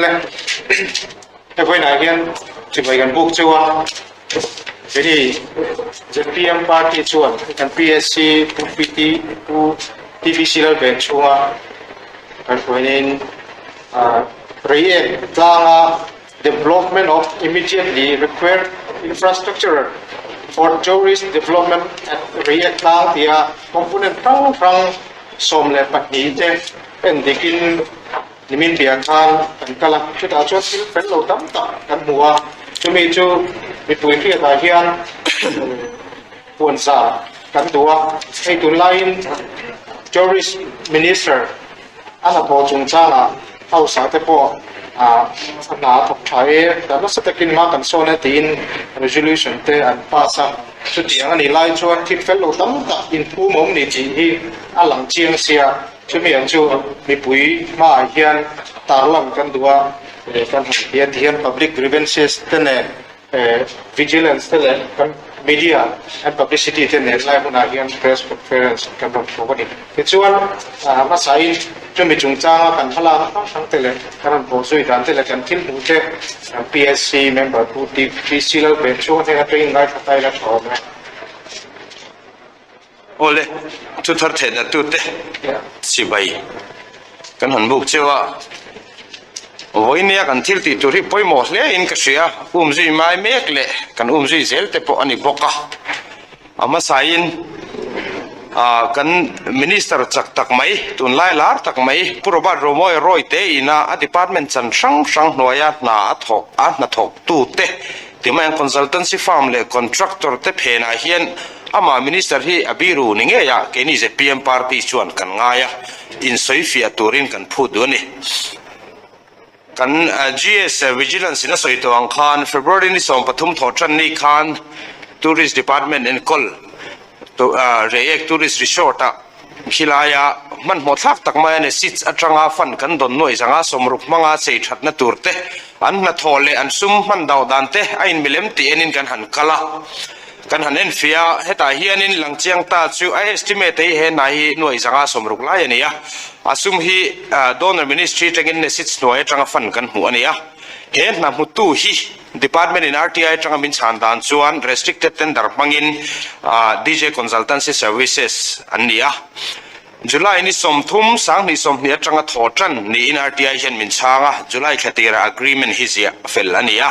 Awle, hei vawiinah hian chibai kan buk cheu a, keini zpm party chuan kan PSC Pu PT Pu TBC Lalben chhunga kan hruainin Reiek tlanga Development of Immediately Required Infrastructure for Tourist Development at Reiek tlang tia component hrang hrang 12 te en dikin nimin piah khan kan kal a, chutah chuan thil fel lo tam tak kan hmu a, chumi chu mipui hriatah hian puanzar kan duh a, hei tunlaiin Tourist Minister a hnathawh chungchangah House ah te pawh a hna a thawk tha e, dah nasa takin hma kan sawn e tiin resolution te an pass a, chutiang a nih lai chuan thil fel lo tam tak inphum awm ni tih hi a lang chiang sia. Chumi ang chu mipui hmaah hian tarlang kan duh a, kan han ti a, tihian public grievances te nen, vigilance te leh kan media and publicity te nen lai hunah hian press conference kan rawn thawk a ni. Tichuan hmasain chumi chungchanga kan hmalakna hrang hrang te leh kan rawn bawhzui dan te leh kan thil hmuh te PSC member Pu TC Lalbenchhunga hnena atangin ngaithla ta ila tha awm e. Awle, thu thar theihna tute chibai kan han buk cheu a, vawinia kan thil tih tur hi pawimawh hle in ka hria, umzui mai mek leh kan umzui zel te pawh a ni bawk a, a hmasain ah kan minister chak tak mai tunlai lar tak mai Pu Robert Romawia Roy te ina a department chan hrang hrang hnuaia hna a thawk a hnathawk tute Timai ang consultancy firm leh contractor te phenah hian amah minister hi a biru ni ngei a, keini zpm party chuan kan ngai a, insawifiah turin kan phut duh a ni. Kan GS Vigilance in a sawi tawh ang khan February ni 13 thawh tan ni khan Tourist Department enkawl Reiek Tourist Resort ah Khilaia hmanhmawh thlak tak mai a ni. Seats atanga fund kan dawn nuaih zanga 60 hmanga chei thatna tur te, an hnathawh leh an sum hman dau dan te a inmilem tih enin kan han kal a, kan han enfiah a. Hetah hianin Langchiang ta chu a estimate hi he hna hi nuaih zanga 60 lai a ni a. A sum hi Donor Ministry atangin Nesits hnuai atanga fund kan hmuh a ni a. He hna hmutu hi. Department in RTI atanga min chhan dan chuan restricted tender hmangin DJ Consultancy Services an ni a. July ni 30, 2020 atanga thaw tan niin RTI hian min chhang a, July thla tirah agreement hi ziah fel a ni a.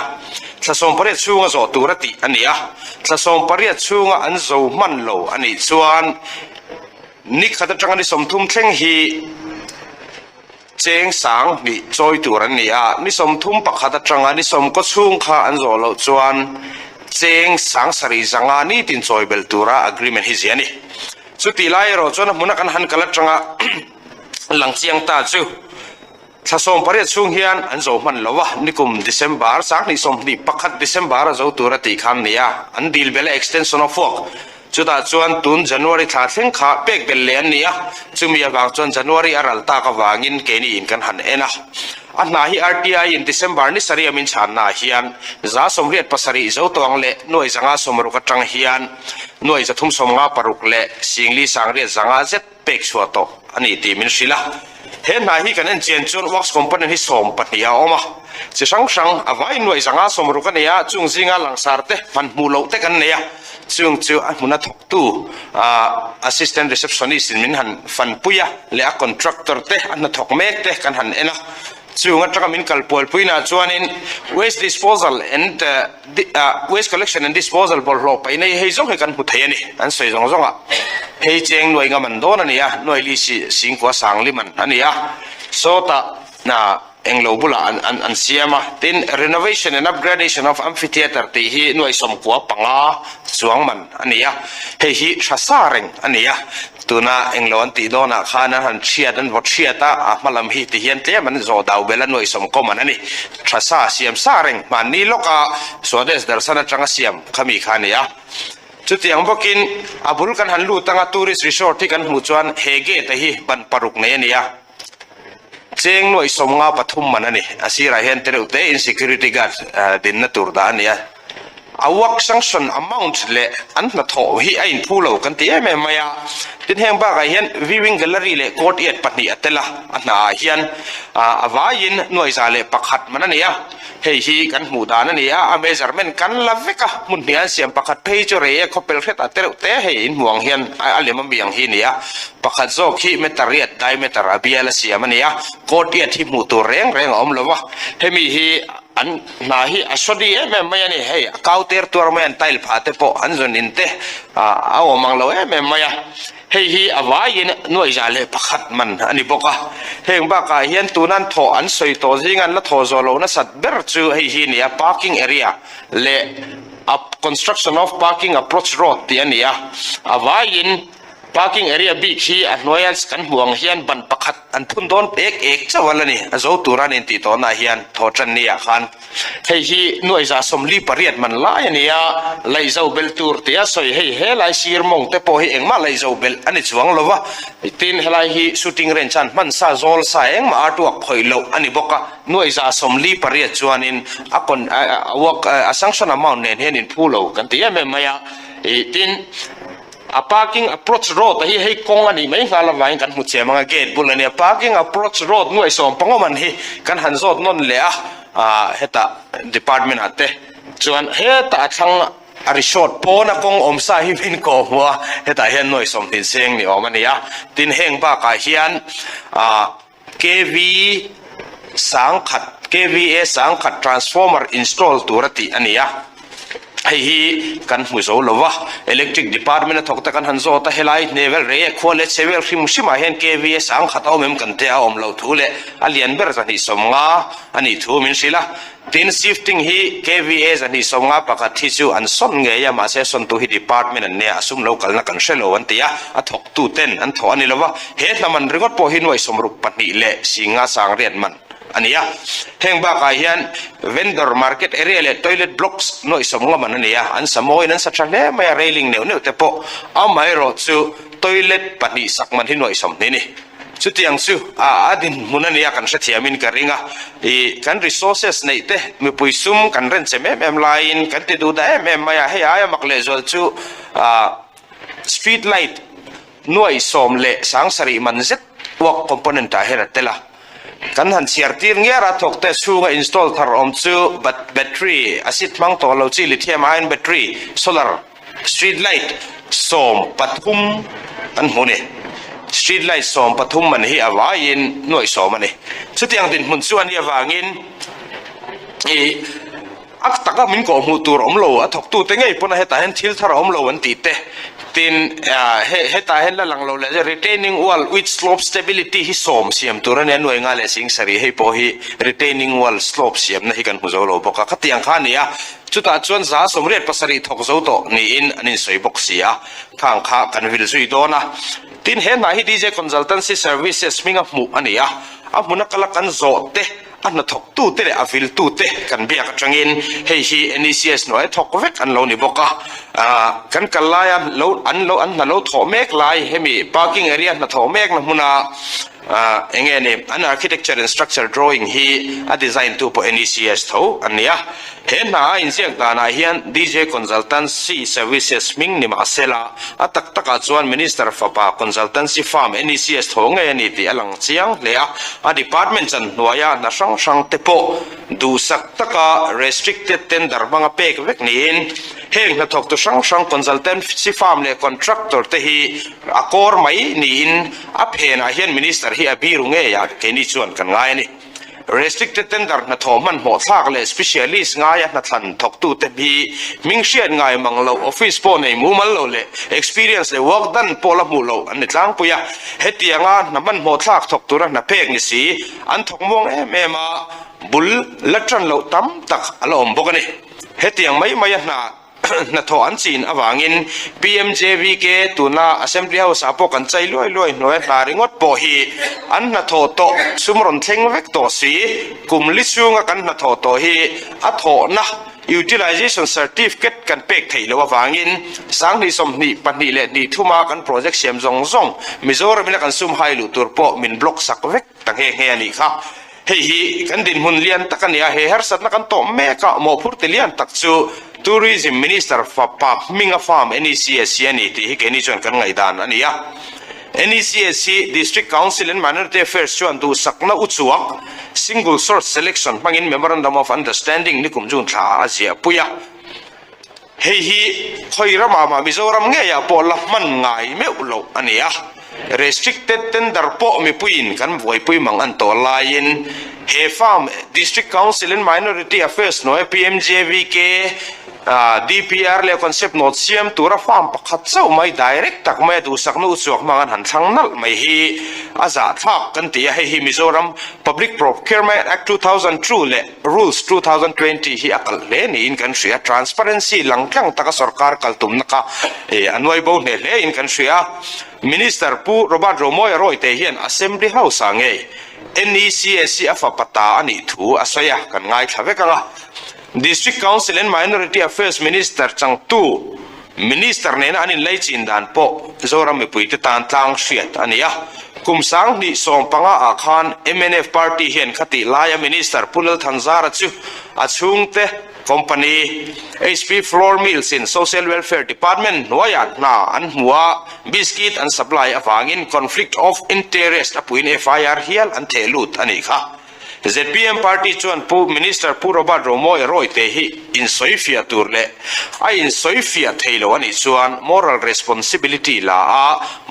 Thla 18 chhunga zawh tur a tih a ni a. Thla 18 chhunga an zo hman lo a nih chuan ni khat atanga ni 30 thleng hi Cheng sang hnih chawi tur an ni a, ni 31 atanga ni 90 chhung kha an zawh loh chuan cheng sang sarih zanga nitin chawi belh tura agreement hi zia a ni. Chutih lai erawh chuan a hmuna kan han kal atanga lang chiang ta chu thla 18 chhung hian an zo hman lo a, nikum December 2021 December a zo tur a tih kha an ni a, an dil belh a extension of work Chutah chuan tun January thla thleng kha pek belh leh an ni a, chumi avang chuan January a ral tak avangin keini in kan han en a. A hna hi RTI in December ni sarih a min chhanna ah hian 87 zo tawng leh 560 atang hian 356 leh singli sangriat zanga zet pek chhuah tawh a ni tih min hrilh a. He hna hi kan en chian chuan works component hi 12 a awm a, chi hrang hrang a vai 560 a nei a, chung zinga langsar te hman hmuh loh te kan nei a, chung chu a hmuna thawktu assistant receptionist in min han fanpui a leh a contractor te a hnathawk mek te kan han en a, chung atanga min kalpualpuina chuanin waste disposal and Waste collection and disposal bawlhhlawh paih nei hei zawng hi kan hmu thei a ni. An sawi zawng zawng a, hei cheng nuai nga man dawn a ni a, nuai li si singkua sang li man a ni a, sawtah englo bulah an an an siam a. Tin, renovation and upgradation of amphitheatre tih hi nuai 95 chuang man a ni a, hei hi tha sa reng a ni a. Tuna englo an tih dawnah khan an han chhiat, an vaw chhiat a, a hma lam hi ti hian tlem an zawh dau belh a, nuai 10 man a ni. Tha sa siam sa reng hmanni lawka Swadesh Darshan atanga siam kha mi kha a ni a. Chutiang bawkin a bul kan han lut anga tourist resort hi kan hmuh chuan he gate hi ban paruk nei a ni a. Cheng nuai 53 man a ni. A sirah hian tereuh te in security guard dinna tur dah a ni a. A work sanction amount leh an hnathawh hi a inphu lo kan ti em em mai a. Tin heng bakah hian viewing gallery leh courtyard pahnih a tel a, a hnaah hian a vaiin 1001 man a ni a. Hei hi kan hmuh dan a ni a, a measurement kan la vek a, hmun hnih an siam pakhat phei chu rei e khawpel hret a tereuh te hei in hmuh ang hian a lem ami ang hi a ni a, pakhat zawk hi meter riat diameter a bial a siam a ni a, courtyard hi hmuh tur reng reng a awm lo va, hemi hi an hna hi a sawdi em em mai a ni, hei a kau ter tuar mai an tile phah te pawh an zawn in te a awm ang lo em em mai a. Hei hi a vaiin 1001 man a ni bawk a. Heng bakah hian tunan thawh an sawi tawh zinga an la thawh zawh loh nasat ber chu hei hi a ni a, parking area leh a construction of parking approach road tih a ni a. A vaiin parking area bik hi a hnuaia kan hmuh ang hian ban pakhat an phun dawn ek ek chauh a la ni. A zo tura an intih tawhnaah hian thawh tan ni ah khan. Hei hi 1048 man lai a ni a, laihzo belh tur tia sawi hei helai sir mawng te pawh hi engmah laihzo belh a ni chuang lo va, tin helai hi shooting range an hman sa zawl sa engmah artwork khawih loh a ni bawk a, 1048 chuanin a con a work a sanction amount nen hian inphu lo kan ti em em mai a, ih tin. A parking approach road a hi hei kawng a nih mai nghal avangin kan hmu chem ang a, gate bul a nia. Parking approach road 75 man hi kan han zawt nawn leh a, ah hetah department ah te chuan hetah a thlang a resort pawna kawng awm sa hi min kawh hmuh a, hetah hian 20 seng ni awm a ni a. Tin heng bakah hian ah KV 10,000, KVA 10,000 transformer install tur a tih a ni a, hei hi kan hmu zo lo va, electric department a thawk te kan han zawt a, helai hne vel rei e khua leh chhe vel hrim hrim ah hian KVA 10,000 a awm em kan tia a awm lo thu leh a lian ber 250 a nih thu min hrilh a. Tin, shifting hi KVA 251 hi chu an sawn ngei a, mahse sawntu hi department an nia, a sum lo kalna kan hre lo an ti a, a thawktu ten an thawh a ni lo va, he hna man ringawt pawh hi 62,500 man a ni a. Heng bakah hian vendor market area leh toilet blocks 90 man a ni a, an sa mawiin an sa tha hle mai a, railing neuh neuh te pawh, amaherawhchu toilet pahnih sak man hi 20 a ni. Chutiang chu a a dinhmun a nia kan hrethiamin ka ring a, ih kan resources neih te mipui sum kan renchem em em laiin kan ti duh dah em em mai a, hei aia mak lehzual chu ah street light 17,000 man zet work component ah hian a tel a, kan han chhiar tir ngiar a, thawk te chhunga install thar awm chu battery acid hmang tawh lo chi lithium ion battery solar Street light 13 an hmu ni. Street light 13 man hi a vaiin 10,000 a ni. Chutiang dinhmun chu a nih avangin ih a taka min kawh hmuh tur awm lo, a thawktute ngei pawn a hetah hian thil thar a awm lo an tih te. Tin, hetah hian la lang lo leh retaining wall with slope stability hi sawm siam tur a nia, 5,070 hei pawh hi retaining wall slope siamna hi kan hmu zo lo bawk a, khatiang kha a ni a. Chutah chuan 87 thawk zo tawh niin an insawi bawk si a, khang kha kan vil zui dawn a. Tin, he hna hi DJ Consultancy Services hminga hmuh a ni a, a hmuna kala kan zawh te, a hnathawktu te leh a viltu te kan biak atangin hei hi NECS hnuaia thawk vek an lo ni bawk a. Kan kal laia lo an lo an hna lo thawh mek lai hemi parking area hnathawh mekna hmuna Eng nge ni, an architecture and structure drawing hi a design tu pawh NECS tho an ni a. He hna a inziak danah hian DJ Consultancy Services hming ni mah sela, a tak takah chuan Minister fapa consultancy firm NECS tho ngei a ni tih a lang chiang hle a. A department chan hnuaia hna hrang hrang te pawh duhsak taka restricted tender hmanga pek vek niin, heng hnathawktu hrang hrang consultancy firm leh contractor te hi a kawr mai niin, A phenah hian Minister hi a biru ngei a, keini chuan kan ngai a ni. Restricted tender hnathawh hmanhmawh thlak leh specialist ngaia hnathlan thawktute hi hming hriat ngai mang loh, office pawh nei mumal lo leh experience leh work done pawh la hmuh loh an ni tlangpui a. Hetianga hna hmanhmawh thlak thawk tura hna pek ni si, an thawk muang em em a, bul la tan loh tam tak a la awm bawk a ni. Hetiang mai maia hna. Hnathawh an chin avangin PMJVK tuna Assembly House ah pawh kan chai luai luai hnuai a hna ringawt pawh hi an hnathawh tawh sum rawn thleng vek tawh si. Kum li chhunga kan hnathawh tawh hi a thawhna Utilization Certificate kan pek theih loh avangin 2022 a kan project siam zawng zawng Mizoram ina kan sum hai luh tur pawh min block sak vek ta nghe nghe a nih kha. Hei hi kan dinhmun lian tak a ni a, he harsatna kan tawh mek a, mawhphurte lian tak chu Tourism Minister fapa hminga farm NECS hi a ni tih hi keini chuan kan ngaihdan a ni a. NECS hi District Council and Minority Affairs chuan duhsakna uchuak, single source selection, hmangin Memorandum of Understanding nikum June thla ah a ziahpui a. Hei hi khawi ramah mah Mizoram ngeiah pawh la hman ngai meuh loh a ni a, restricted tender pawh mipuiin kan buaipui mang an tawh laiin he farm District Council and Minority Affairs hnuaia PMJVK, DPR leh concept note siam tura farm pakhat chauh mai direct tak maia duhsakna uchuak hmang an han thlang nalh mai hi a zahthlak kan ti a, hei hi Mizoram Public Procurement Act 2002 leh Rules 2020 hi a kalh hle niin kan hria, transparency lang tlang taka sorkar kal tumna kha a nuai bo hle hle in kan hria. Minister Pu Robert Romawia Rawite hian Assembly House ah ngei NECS hi a fapa ta a nih thu a sawi a, kan ngaithla vek ang a. District Council and Minority Affairs Minister changtu Minister nena an inlei chin dan pawh Zoram mipuite tan tlang hriat a ni a. Kum 2015 ah khan mnf party hian khatih laia Minister Pu Lalthanzara chu a chhungte company HP Flour Mills in Social Welfare Department hnuaiah hna an hmu a, biscuit an supply avangin conflict of interest a puiin FIR hial an theh lut a nih kha. Zpm party chuan Pu Minister Pu Robert Romawia Rawite hi insawifiah tur leh a insawifiah thei lo a nih chuan moral responsibility la a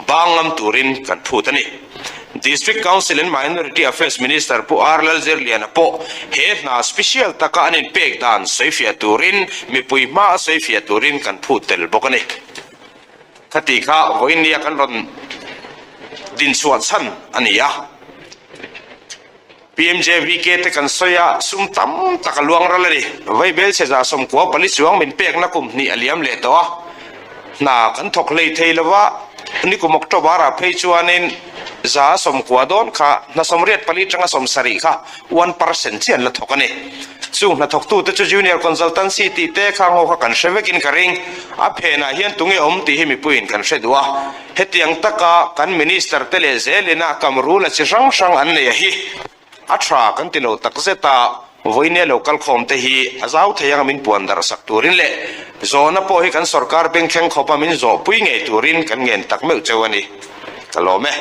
bang ngam turin kan phut a ni. District Council and Minority Affairs Minister Pu R Lalzirliana pawh he hna special taka an inpek dan sawifiah turin mipui hma a sawifiah turin kan phut tel bawk a ni. Khati kha vawiin kan rawn dinchhuah chhan a ni a. PMJVK te kan sawi a, sum tam tak a luang ral a ni. Vaibel chhe 94 chuang min pekna kum hnih a liam leh tawh a, hna kan thawk hlei thei lo va, nikum October ah phei chuanin 90 dawn kha hna 84 tanga 70 kha 1% chiah an la thawk a ni. Chung hnathawktute chu Junior Consultancy tih te kha ngaw kha kan hre vekin ka ring. A phenah hian tunge awm tih hi mipuiin kan hre duh a. Hetiang taka kan Minister te leh zelin a kam rula chi hrang hrang an nei a hi a tha kan ti lo takzet a, vawinia lo kalkhawm te hi a zau thei anga min puan darh sak turin leh zawhna pawh hi kan sorkar bengthleng khawpa min zawhpui ngei turin kan ngen tak meuh cheu a ni. Ka lawm e.